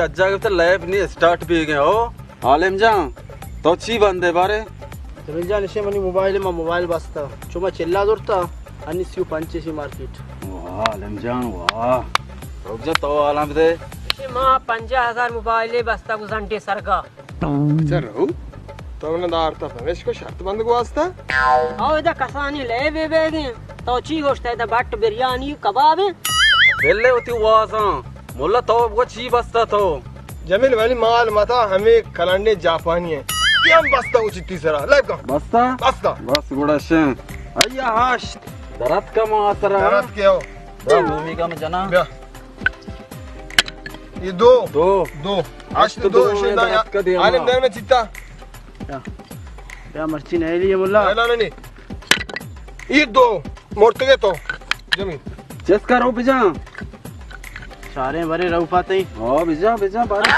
اجا گپت لیب نی اسٹارٹ بیگیں۔ او عالم جان، تو چی بندے بارے؟ جمیل جان، اشے منی موبائل، ما موبائل بستا، چو ما چلا زرتا، انی سی و پنچ اشی مارکیٹ۔ واہ عالم جان واہ، رک جا تو عالم دے۔ اشے ما پنجاہ ہزار موبائل بستا گزنڈے سرگا۔ اچھا رہو، تو من دارتا پمیش کو شرط بند گواستا؟ او ادا کسانی لیبے بیگیں، تو چی گوشتا ادا بٹ بریانی کبابیں؟ بلے وتی وازاں، ملا تو بگو چی بستا تو؟ جمیل ولی مال متا ہمیں کلنڈے جاپانی ہیں، یہ ہم بستا اچتی سرا، لیب کا۔ بستا؟ بستا۔ بس گڑا شن۔ ایا ہشت، درت کا ما سرا۔ درت کے ہو؟ بیا دومی کا میں جنا۔ بیا۔ یہ دو۔ دو۔ دو۔ ہشت ہشت دو، دو، شے یہ دا درد کا دیا عالم ما۔ در میں چیتا۔ بیا۔ بیا مرچی نہیں لیے ملا۔ نہیں، نہیں، نہیں۔ یہ دو۔ مرتگے تو۔ جمیل۔ چس کرو بجا۔ سارے بھرے رو پاتے۔ ہاں، بجا، بجا، بارے۔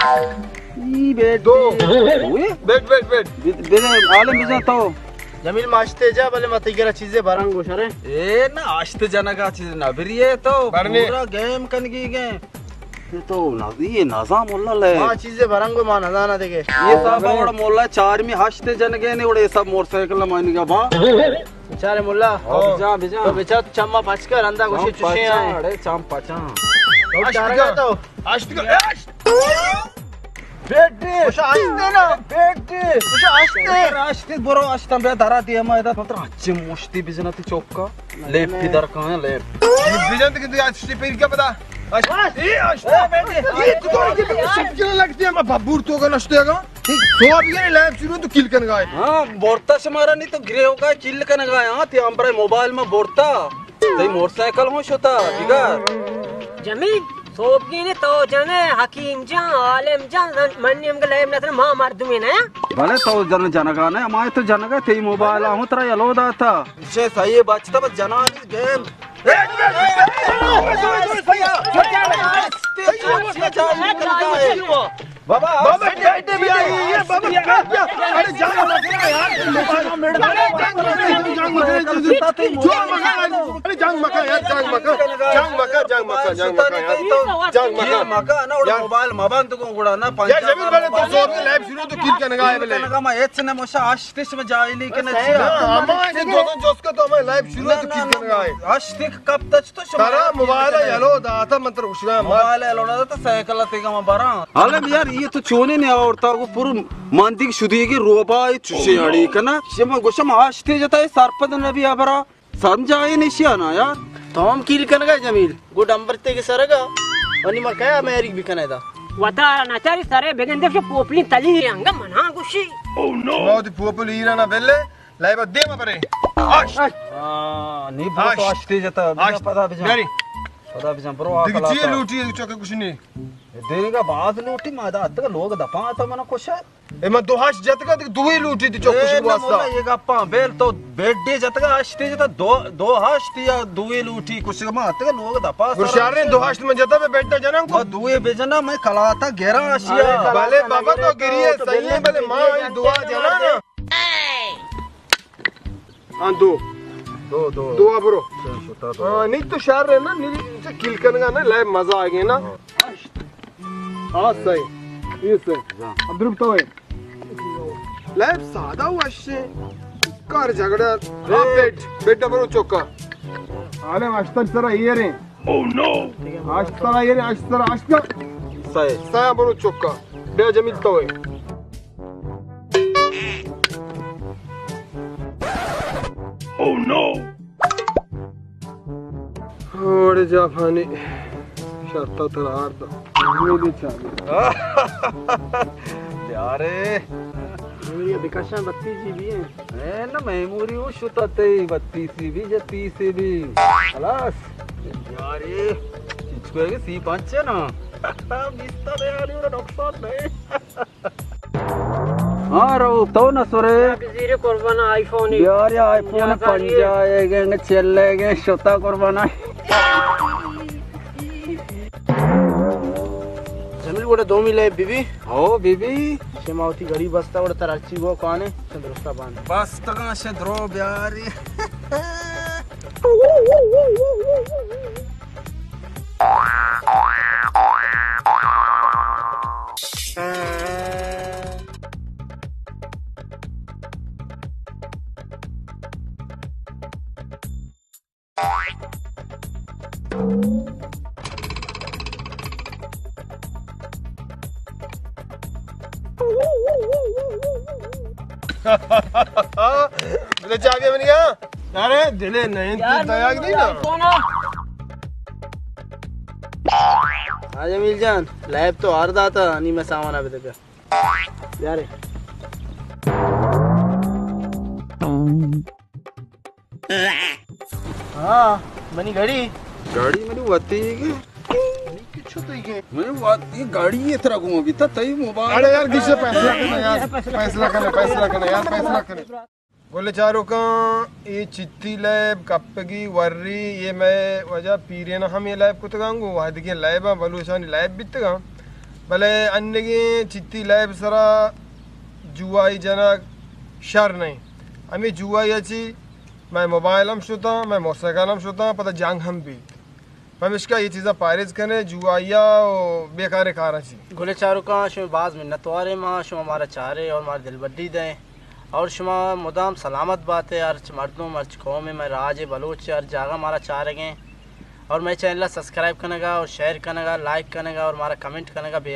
ای بیٹ۔ دو۔ ہوئے؟ بیٹ، بیٹ، بیٹ۔ بج-، بجا، عالم بجا تو۔ جمیل ما اشتے جا، بلے ما تئی گرا چیزے برنگ گوشرے۔ اے نا، اشت جنگا چیز نہ بریے تو برنے۔ پورا گیم کنگی گئے۔ یہ تو نہ، یہ نظام اللہ لے۔ ما چیزے برنگ ما نزانا دیگے۔ یہ صاحب وڑا مولا چارمی ہشت جنگے نے، وڑے سب موٹر سائیکل مانی گا با۔ بیچارے مولا۔ او بجا، بجا۔ تو بیچار چما پچ کر، اندا گوشے چم چوشے پچا، آئے۔ اڑے چم پچا۔ تو اشت چارگا کا۔ تو۔ اشت کا، اشت۔ بیٹی۔ کچھ اشت دے نا۔ بیٹی۔ کچھ اشت دے۔ اشت برو، اشت بیا درا دیا ما ادا۔ مطلب اچھے مشتی بجنا تی چوکا۔ لیپ کی در کہاں ہے، لیپ؟ بجن تے کہ اشت پیر کیا پتا۔ اشت۔ اے اشت۔ اے بیٹی۔ یہ تو کی شکل لگتی ہے، میں بابور تو کا نشتے گا۔ تو ابھی یہ لیب شروع تو کل کن گائے۔ ہاں، بورتا شمارا نہیں تو گرے ہوگا، کل کن گائے۔ ہاں، تی ہمبرے موبائل میں بورتا۔ تئی موٹر سائیکل ہوں شتا، دیگر۔ جمیل، سوبگینے تو جنے، حکیم جان، عالم جان، من نیم گلے نتن ما مردمی نے۔ بلے تو جن جنگا نے، ہمائے تو جنگا، تئی موبائل ہوں ترا یلو داتا۔ چے صحیح بچتا بس جنانی گیم۔ بابا، بابا، بیٹھے، بیٹھے، یہ بابا، کیا، کیا؟ ارے، جان مکا یار، جان مکا، جان مکا، ارے، جان مکا یار، جان مکا، جان مکا، جان مکا، جان مکا یار، جان مکا۔ یہ مکا نا، اور یار۔ موبائل ما بند کو گڑا نا، یار، پنجاب جمیل بلے تو موبائل سوت کے لیب شروع تو کل کنگا ہے بلے۔ کنگا ما ایچ نے مشا اشتش میں جاہلی کنے چیا۔ نا، ہما ایسے دو دن جوس کا تو ہمیں لیب شروع تو کل کنگا ہے۔ اشتک کب تچ تو شما ترا یار موبائل کنے۔ یلو داتا من تر اشنا مار۔ موبائل یلو داتا سائیکل تیگا ما براں۔ عالم یار، یہ تو چونے نے آورتا، وہ پورا ماندیگ شدیگی روبا، چوشے اڑی کنا۔ شما گوشم آشتے جتا، یہ سرپد نبی ابرا۔ سمجھائے نشیا نا یار۔ تو ہم کیل کنگا جمیل، گو ڈمبر تے کے سرگا، ونی ما کیا میری بکنے دا۔ وتا نچاری سرے بگندے شو پوپلی تلی انگا منا گوشی۔ او نو۔ ما دی پوپلی ایرا نا بلے۔ لائبا دیما برے۔ آش۔ ہاں، نی بہت آش۔ آشتے جتا، بیا آش۔ پدا بجان۔ بیاری۔ پدا بجان، برو آ دیگه کلا چیه تا۔ لوٹی چوکه کشنی؟ دیگه باز لوٹی، ما دا اتگا لوگ دپا آتا منا کشا۔ اے من دو ہشت جتگا، دیگه دوی لوٹی تی چوک کشنی واسطا۔ مولا، یہ گپا بیل تو بیڈے جتگا، ہشتے جتا، دو، دو ہشت یا دوی لوٹی کشگا ما اتگا لوگ دپا۔ گرشارے دو ہشت من جتا بے بیڈا جنان کو۔ ما دوی بجنا، میں کلاتا گرا اشیا۔ بلے بابا تو گریے، صحیح ہے، بلے ما دعا جنان۔ ہاں، دو۔ دو، دو۔ دو برو۔ شتا دو۔ ہاں، نہیں تو شر ہے نا، نہیں تو کل کنگا نا، لائب مزہ آ گیا نا۔ ہاں۔ ہاں، صحیح۔ یہ صحیح۔ جان۔ اب درب تو ہے۔ لائب سادہ وش ہے۔ کار جھگڑا۔ ہاں، بیٹ، بیٹ برو چوکا۔ آلے اشتر سرا یہ رہے۔ او نو۔ اشتر یہ رہے، اشتر، اشتر۔ صحیح۔ صحیح برو چوکا۔ بیا جمیل تو ہے۔ او نو! اوڑے جاپانی شرطا ترار دا۔ امیدی چالی۔ یارے۔ یہ بکشاں بتیس جی بی ہے۔ اے نا میموری وہ شتا تے بتیس جی بی یا تیس جی بی۔ خلاص۔ یارے۔ چچکو ہے کہ سی پانچ ہے نا۔ بیستا دے یاری، نقصان نہیں۔ ہاں، رو تو نہ سرے۔ زیر قربان آئی فون۔ یار، یہ آئی فون پنجاہ ہے گے، چل ہے گے، شتا قربان آئی۔ جمیل، وڑا دومی لے بی بی۔ ہو، بی بی۔ شما ہوتی گریب بستا، وڑا تر ہرچی وہ کانے، چند درستا بان۔ بس تگا شے درو بیاری۔ بلے چاگے منی ہاں؟ ارے دلے نہیں، تو یار، دیا نہیں نا۔ ہاں جمیل جان، لیب تو ہار داتا، نی میں سامانا بدے پیا۔ یارے۔ ہاں، منی گاڑی۔ گاڑی منی وتی گے۔ منی وتی گاڑی ہے ترا گما بیتا، تئی موبائل۔ ارے یار، گیشے فیصلہ کرنا یار، فیصلہ کرنا، فیصلہ کرنا یار، فیصلہ کرنا۔ گل چاروکاں، اے چتی لیب کپگی وری، اے مئے واجہ پیرین ہم اے لیب کتگاں، گوں وہدگیں لیباں، بلوچانی لیب بیتگاں، بلے انگیں چتی لیب سرا جوائی جنگ شر نہیں۔ ہمیں جوائی اچی مئے موبائل ہم شتاں، مئے موٹرسائیکل ہم شتاں، پدا جنگ ہم بیت۔ پمیشکا اے چیزاں پاریز کنے، جوائی ء و بیکاریں کاراں چی۔ گلیں چاروکاں، شمے باز منتواریں ما، شما مارا چارے اور مارا دلبڈی دیں اور شما مدام سلامت باتے، ہرچ مردم، ہرچ قوم، مئے راج بلوچ ہر جاگہ مارا چارگیں اور مئے چینل ء سبسکرائب کنگا اور شیئر کنگا، لائک کنگا اور مارا کمنٹ کنگا بے